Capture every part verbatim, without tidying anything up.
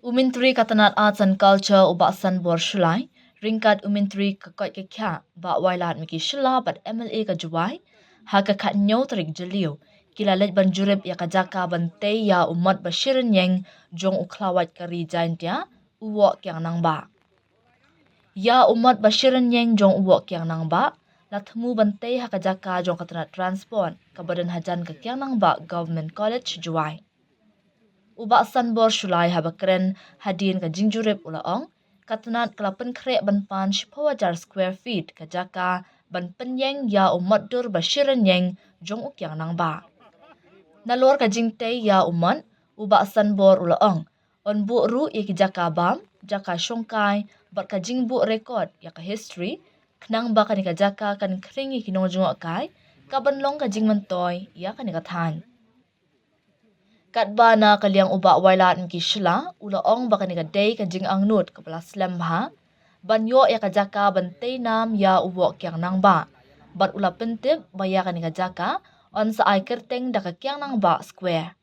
U Myntri ka tnat Arts and Culture u Bah Sanbor Shullai, ryngkat u Myntri ka koit ka khiah Bah Wailadmiki Shylla bad M L A ka Jowai, ha ka khathynñiew tarik Jylliew, ki la leit ban jurip ïa ka jaka ban tei ïa u mot ba shi rynïeng jong u khlawait ka ri Jaintia, u Woh Kiang Nangbah. Ïa u mot ba shi rynïeng jong u Woh Kiang Nangbah la thmu ban tei ha ka jaka jong ka tnat Transport kaba don hajan ka Kiang Nangbah Government College, Jowai. U Bah Sanbor Shullai haba kren hadien ka jingjurip u la ong, ka tnat ka la pynkhreh ban pan shiphew hajar square feet ka jaka ban pynïeng ïa u mot dur ba shi rynïeng jong u Kiang Nangbah. Nalor ka jingtei ïa u mot, u Bah Sanbor u la ong, yn buh ruh ïa ki jaka bam, jaka shongkai, bad ka jingbuh record ïa ka history, khnang ba kane ka jaka kan khring ïa ki nongjngohkai, kaban long ka jingmyntoi ïa kane ka thaiñ. Katba na ka liang u Bah Wailadmiki Shylla, u la ong ba kane ka dei ka jingangnud kaba la slem bha ban ïoh ïa ka jaka ban tei nam ïa u Woh Kiang Nangbah, bad u la pyntip ba ïa kane ka jaka yn sa ai kyrteng da ka Kiang Nangbah Square.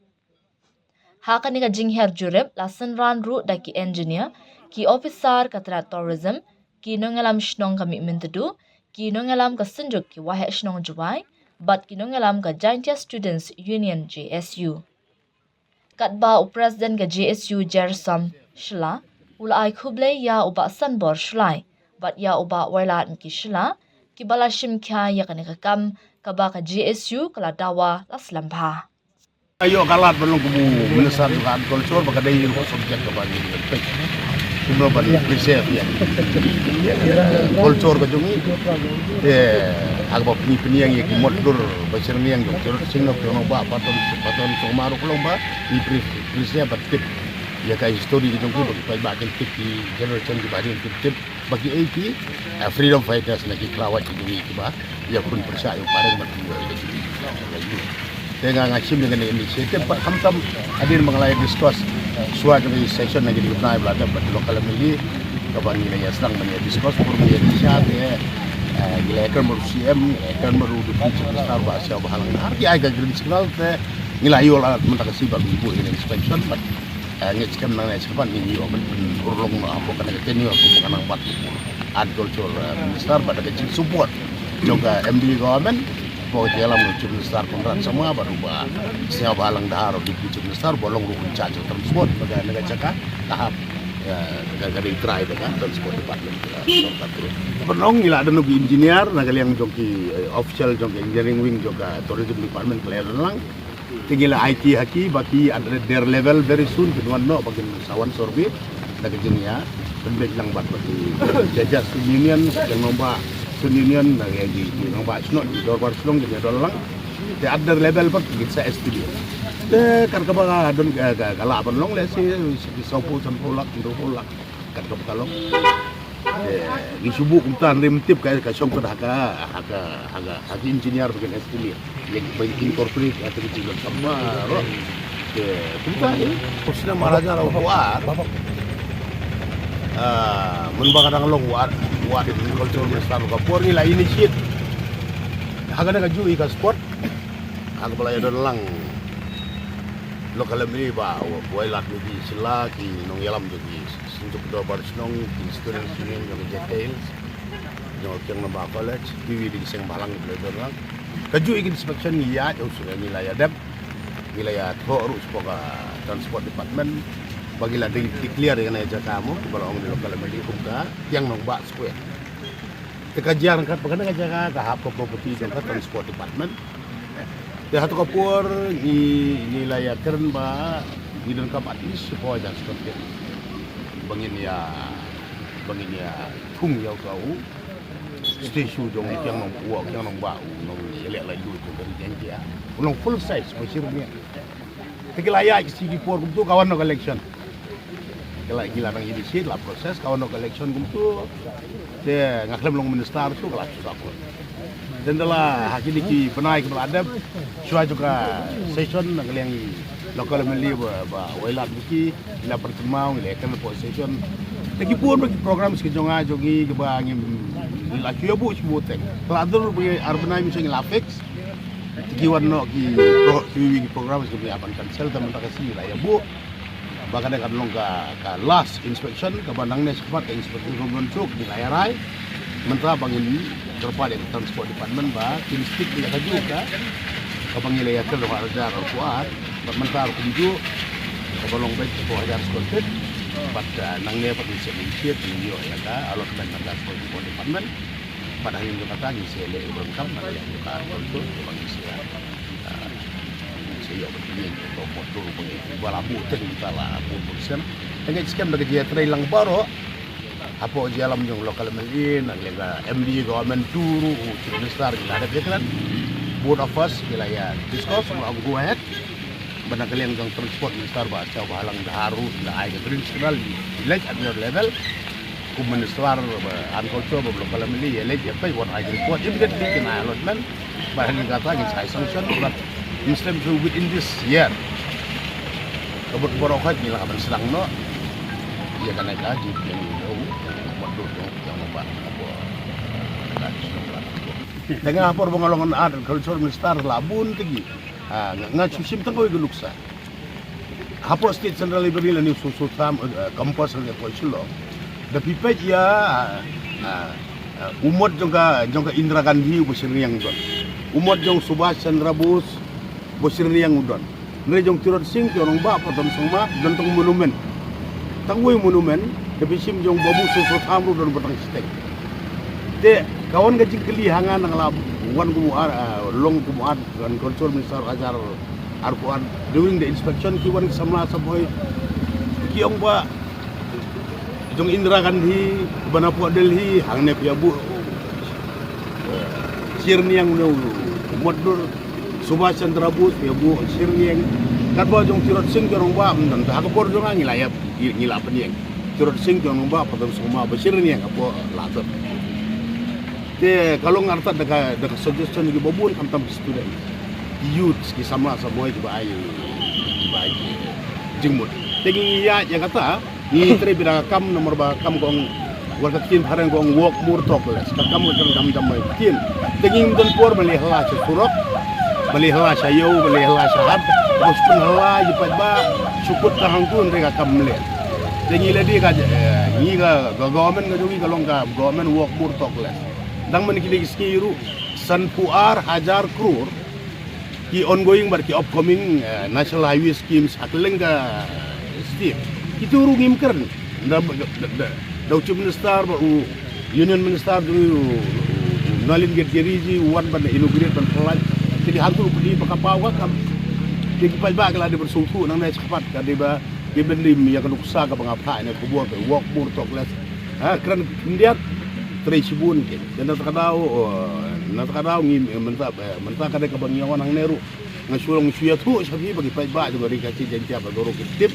Ha kane ka jinghiar jurip la synran ruh da ki engineer, ki officer ka tnat tourism, ki nongïalam shnong ka Mihmyntdu, ki nongïalam ka Synjuk ki Waheh Shnong Jowai, bad ki nongïalam ka Jaintia Students Union, J S U. Katba u President ka J S U Gersom Shylla u la ai khublei ïa u Bah Sanbor Shullai bad ïa u Bah Wailadmiki Shylla, kiba la shim khia ïa kane ka kam kaba ka J S U ka la dawa la slem bha. Aïu ka lad ban long kum u Minister jong ka Art Culture ba ka dei ruh ka subject kaba ngi dei ban peit kumno ban preserve ïa ka culture ka jong ngi. Te haba ngi pynïeng ïa ki mot dur ba shi rynïeng jong ki rot sing noh ki nongbah, ba don, ba don sngewma ruh ka long ba ngi pre-, preserve bad tip ïa ka history ka jong ki ba ki paidbah kin tip, ki generation kiba hadien kin tip. Ba ki ei ki, eh, freedom fighters na ki khlawait ki jong ngi kiba ïa khun pyrshah ïa u phareng bad ki ïa ki. Te nga, nga shim ïa kane initiative bad khamtam hadien ba nga la ïa discuss shuwa jong i session na ki dei ki bnai ba la dep bad local M L A kaba ngi la ïa sdang ban ïa discuss, pur ngi ïa discuss te, eh, ngi la ïa kren bad u C M, ngi la ïa kren bad u Deputy Chief Minister Bah Sniawbhalang Dhar, ki ai ka green signal te ngi la ïoh lad mynta ka sngi ba ngi buh ïa ka inspection bad Eh, ngi skhem nang ne skhem ngi ïoh ban pynurlong noh hapoh kane ka tenure kum ka nang bat Art Culture, eh, Minister bad ka jing support jong ka M D A government, hapoh ka jingïalam u Chief Minister Conrad Sangma bad u Bah Sniawbhalang Dhar u Deputy Chief Minister ba long ruh in charge of transport ba ka, na ka jaka ka hap, eh, ka, ka dei trai ba ka transport department ka sorkar. Ban ong ngi la don ki engineer na ka liang jong ki, eh, official jong ka engineering wing jong ka tourism department ka la ïa don lang. Te ngi la aiti ha ki ba ki at their level very soon kin wan noh ba kin sa wan survey da ka jingïa pynbeit lang bad ba ki Jaintia Student Union, Kiang Nangbah Student Union, da ka jingïa Kiang Nangbah Shnong, ki dorbar shnong kin ïa don lang. Te at their level pat kin sa estimate. Te kar kaba ka don ka, ka, ka lah ban long lehse ki sawphew, sanphew lak, hynriewphew lak. Kat ka ba ka long. Eh, ngi shu buh kumta, hynrei mynta ka, ka shong ka da ha ka, ha ka, ha ka, ha ka engineer ba kin estimate. Ïa ba kin incorporate ha ka jingkam ba ro. Eh, kumta eh. Husna Maharaja la buat. Ah, mynba ka dang long wad, wad cultural minister ka por ngi la initiate. Ha kane kajuh ka spot. Ha kaba la ïadon lang local M L A Bah Wailadmiki Shylla, ki nongïalam jong ki Synjuk Dorbar Shnong, ki Students Union jong ka Jaintia Hills, jong ka Kiang Nangbah College, kiwei de ki seng bhalang ki la don lang. Kajuh ïa ki inspection ngi ïaid, u shu ngi la ïa dep, ngi la ïa thoh ruh sha ka Transport Department ba ngi la de-, declare ïa kane ka jaka mo, kiba la ong ki local M L A kum ka Kiang Nangbah Square. Te ka jia ryngkat ba kane ka jaka ka hap ka property jong ka Transport Department. Te hato ka por ngi, ngi la ïa kren ba ngi donkam at least shiphew hajar square feet ba ngin ïa, ba ngin ïa thung ïa uta u statue jong u Kiang Nong, u Kiang Nangbah, u nongïaleh laitluid jong ka ri Jaintia. U long full size, ba shi rynïeng. Te ki la ïaid ki sngi ki por kumto ka wan noh ka election. Ki la, ki la nang initiate la process ka wan noh ka election kumto. Te nga khlem long minister shuh ka la shu sakhot. Te ynda la ha kine ki bnai kiba la dep shuwa jong ka session na ka liang i local M L A Bah, Bah Wailadmiki, ngi la pynkynmaw, ngi la ïakren hapoh session. Te ki bun bha ki programs ki jong nga jong ngi kiba ngim, ngi la shu ïa buh shu buh teng. Ka la dur ba ar bnai mynshwa ngi la fix. Te ki wan noh ki pro-, kiwei ki programs kiba ngi hap ban cancel te mynta ka sngi ngi la ïa buh. Ba kane kan long ka, ka last inspection, kaba nangne shakhmat ka inspection ruh ban suk, ngi la ïa rai. Mynta ba ngin kyrpad ïa ka transport department ba kin stick ïa kajuh ka, kaba ngi la ïa kren ha arhajar arphew ar. Bad mynta ruh kumjuh, kaba long beit arphew hajar square feet. Bad, ah, nangne pat ngin sa initiate, ngin ïoh ïa ka allotment na ka transport department. Bad hadien jong kata ngin sa leh ïa ka bynta, na ka liang jong ka council, kaba ngin sa, ah, ngin sa ïoh ban pynïeng ïa ka motor ba ngi, ba la buh teng mynta la buh buh sien. Tang ngin skhem da ka jingïatreilang baroh. Hapoh jingïalam jong local M L A, na ka liang ka M D A, government to ruh, u Chief Minister, ngi la dep ïakren. Both of us, ngi la ïa discuss, ba go ahead. Ba na ka liang jong Transport Minister Bah Chawbhalang Dhar ruh, la ai ka green signal, i leit at your level. Kum Minister, ba, Agriculture, ba, local M L A, ïa leit, ïa peit, wat ai ka report, immediately, kin ai allotment. Ba, hadien kata, ngin sa ai sanction, ba, mesti within this year. Ka bud baroh ka ngi la ban sdang noh. Ïa kane ka, jingpynïeng jong, wat dur jong, jong ba, ba, ba, ba, ba, ba. Tang ha por ba nga long Art and Culture Minister la bun tegi. Ah, nga, nga shu shim tang kawei ka nuksa. Hapoh State Central Library lane u Soso Tham, eh, campus lane hapoh Shillong. Da phi peit ïa, ah, ah, ah, u mot jong ka, jong ka Indira Gandhi uba shyrniang u don. U mot jong Subhash Chandra Bose uba shyrniang u don. Hynrei jong Tirot Sing Ïew Rangbah Patton Sangma don tang monument. Tang wei monument, da phi shim jong Babu Soso Tham ruh don ba tang shiteng. Te, ka wan ka jingkylli ha nga na nga la wan kum u Art, ah, long kum u Art and Culture Minister hajar arphew ar, during the inspection ki wan ki samla samoi ki ong ba jong Indira Gandhi ba na pok Delhi hangne phi ïa buh shyrniang ne u mot dur, Subhash Chandra Bose phi ïa buh shyrniang. Katba jong Tirot Sing Ïew Rangbah ym don, ha ka por jong nga ngi la ïa, ngi la pynïeng Tirot Sing Ïew Rangbah Patton Sangma ba shyrniang hapoh Lahton. Te ka long artat da ka, da ka suggestion ki ba bun khamtam ki student, ki youths, ki samla samoi kiba ai, kiba ai ki jingmut. Te ngi ïa, ïa kata, ngi trei beit da ka kam namar ba ka kam ka ong, wat ka ktien phareng ka ong walk more talk less. Ka kam ka kam jam bai ktien. Te ngim don por ban leh hala sha surok, ban leh hala sha ïew, ban leh hala sha hat, ban shu pynhala ïa paidbah, shu kut ka hangtu hynrei ka kam leh. Te ngi la dei ka, eh, ngi ka, ka government ka jong ngi ka long ka government walk more talk less. Dang man kine ki sngi ruh, sanphew ar hajar klur ki ongoing bad ki upcoming, eh, National Highway schemes ha kylleng ka state. Kitu ruh ngim kren. Da, da, da, da u Chief Minister bad u Union Minister jong ngi u, u, u Nalin Gadkari ji u wan ban inaugurate ban pynlait. Te ki hangtu ruh phi ba ka paw ka kam. Te ki paidbah ki la dei ban sngewthuh nangne shakhmat ka dei ba ki ban dim ïa ka nuksa kaba nga phah ïa ka khubor ka walk more talk less. Ha, kren khyndiat, trei shibun ki. Te na kata ka daw, oh, na kata ka daw ngi, eh, mynta, eh, mynta ka dei kaba ngi ïa wan hangne ruh. Nga shu long shu ïathuh sha phi ba ki paidbah jong ka Ri Khasi Jaiñtia baroh ki tip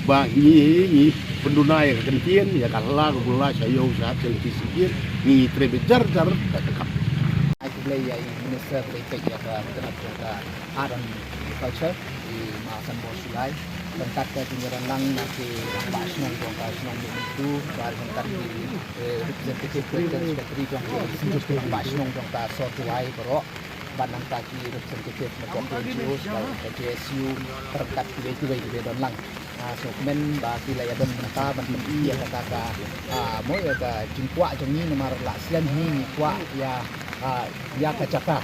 ba ngi, ngi pynduna ïa ka kyntien, ïa ka hla ka kular sha ïew sha hat sha lynti sha ïing, ngi trei beit jar jar da ka kam. Ai khublei ïa i Minister ba dei peit ïa ka tnat jong ka Art and Culture, i Ma Sanbor Shullai. Ryngkat ka jingïadon lang na ki rangbah shnong jong ka shnong Mihmyntdu, bad ryngkat ki, eh, representative, secretary jong ki rangbah shnong jong ka sor Jowai baroh. Bad nangta ki representative na ka N G O, ka J S U, ryngkat kiwei kiwei kiba don lang. Ah, so kmen ba ki la ïadon mynta ban pyni ïa kata ka, ah, mo ïa ka jingkwah jong ngi namar la sien hi ngi kwah ïa, ah, ïa ka jaka,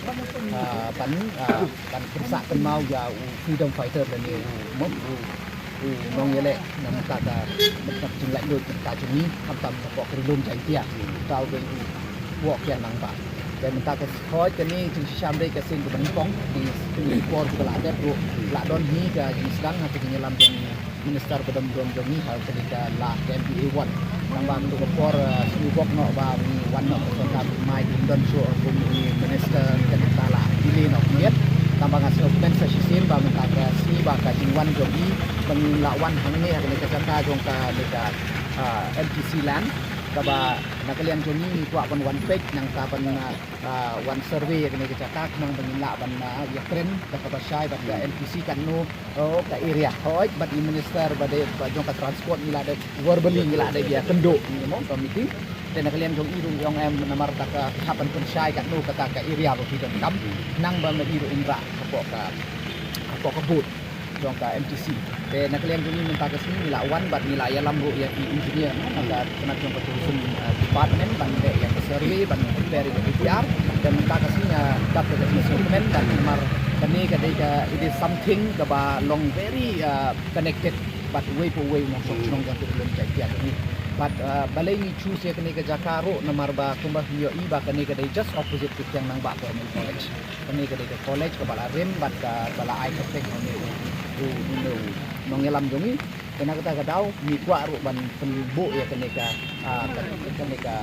ah, ban, ah, ban pynsah kynmaw ïa u freedom fighter lane u, mo, u, u nongïaleh na mynta ka, mynta ka jinglaitluid mynta jong ngi khamtam na ka ri lum Jaiñtia. Uta u dei u Woh Kian Nangbah. Te mynta ka hoi kane jingshisha ym dei ka sien kaba nyngkong, ki, ki por kiba la dep ruh la don hi ka jingsdang ha ka jingïalam jong Minister ba dang don jong ngi ha kane ka la ka M P A one. Nangba mynta ka por, eh, shu bok noh ba ngi wan noh ka sorkar mai, kim don shuh kum i Minister, ka dei ta la delay noh khyndiat. Nangba nga sngewkmen sa shisien ba mynta ka sngi ba ka jingwan jong ngi ba ngin lah wan hangne ha kane ka jaka jong kane ka, ah, M T C land, kaba na ka liang jong ngi ngi kwah ban wan peit nangta ban, ah, ah, wan survey ïa kane ka jaka khnang ba ngin lah ban, ah, ïakren da kaba shai bad ka M T C katno, oh, ka area. Hooid, bad i Minister ba dei ba jong ka Transport ngi la dei verbally ngi la dei ïakynduh ngi mo ka meeting. Te na ka liang jong i ruh i ong em namar ta ka hap ban pynshai katno kata ka area ba phi donkam khnang ba ma i ruh in rah hapoh ka, hapoh ka booth. jong ka M T C. Te na ka liang jong ngi mynta ka sngi ngi la wan bad ngi la ïalam ruh ïa ki engineer na ka tnat jong ka tourism, uh, department ban leh ïa ka survey ban prepare ïa ka D P R. Te mynta ka sngi, uh, kat ka jingïasnoh kmen bad namar kane ka dei ka, it is something kaba long very, uh, connected bad uwei pa uwei u nongshong shnong jong ka Ri Lum Jaintia jong ngi. Bad, uh, balei ngi choose ïa kane ka jaka ruh namar ba kumba phi ïohi ba kane ka dei just opposite ka Kiang Nangbah Government College. Kane ka dei ka college kaba la rim bad kaba la ai kyrteng ïa une u, u, u, u nongïalam jong ngi. Te na kata ka daw ngi kwah ruh ban pynbuh ïa kane ka, ah, ka, kane ka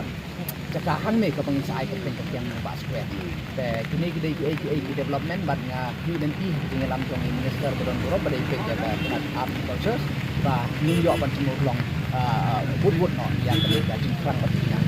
jaka hangne kaba ngin sa ai kyrteng ka Kiang Nangbah Square. Te kine ki dei kiei kiei ki development bad nga khmih lynti ha ka jingïalam jong i minister ba don burom ba dei peit ïa ka tnat art and culture ba ngin ïoh ban sngewlong, ah, bud bud noh ïa kane ka jingthrang ba ki na